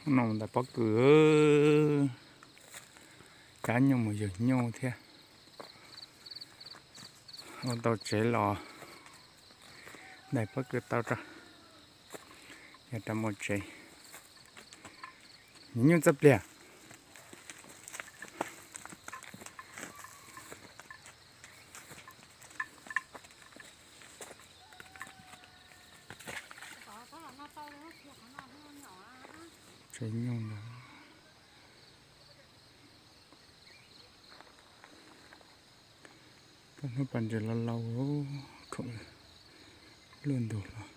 No mus ntais pob kws, cab nyuj mus yug nyuj thiab. Ua tau tsev los ntais pob kws tau rau, yog rau mus tsev. Yug nyuj txoj pliag. Tsev nyuj ntawd. Paj hnub pas ntses los laus, khoom luaj ntug los.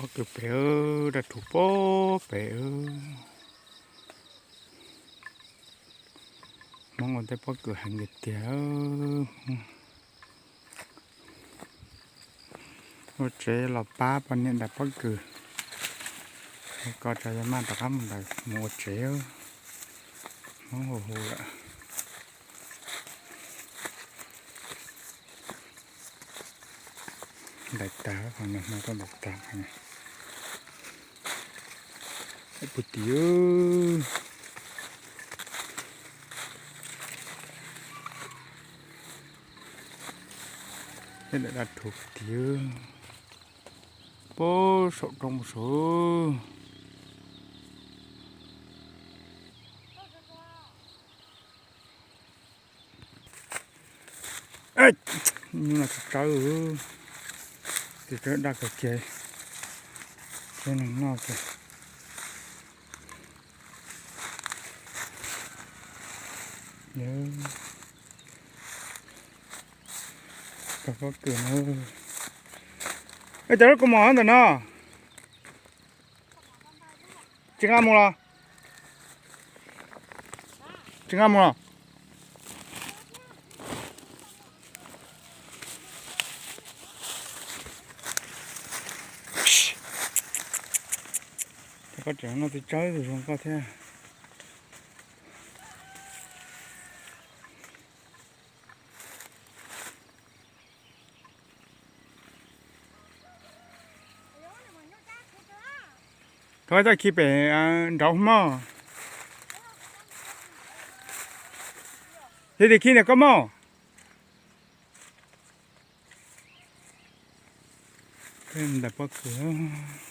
Pob kws pem, daj rhuv pob pem. Hmoob ua tej pob kws heev tiag tiag. Ua tsev los pab poj niam ntais pob kws. Ko tso yog maj rov qab mus ntais mus ua tsev. Hmoob hu hu lawm. Ntais tag, qhov no hmoob tuaj ntais tag. Puag tim tej daim daj rhuv puag tim, puag saum roob mus saud. Nyuj no tsis tsawb, tsis tsawb, daj kawg kiag, tsawb noj kiag. Tau pob kws na. Cov lub kaus mom ntawm no tsis nqa mus los? Tsis nqa mus los? Koj tseem noj txiv tsawb tus zoo koj thiab. Koj txoj khi pem nraud mog. Yog tias khi ntawm koj mog. Ntais pob kws.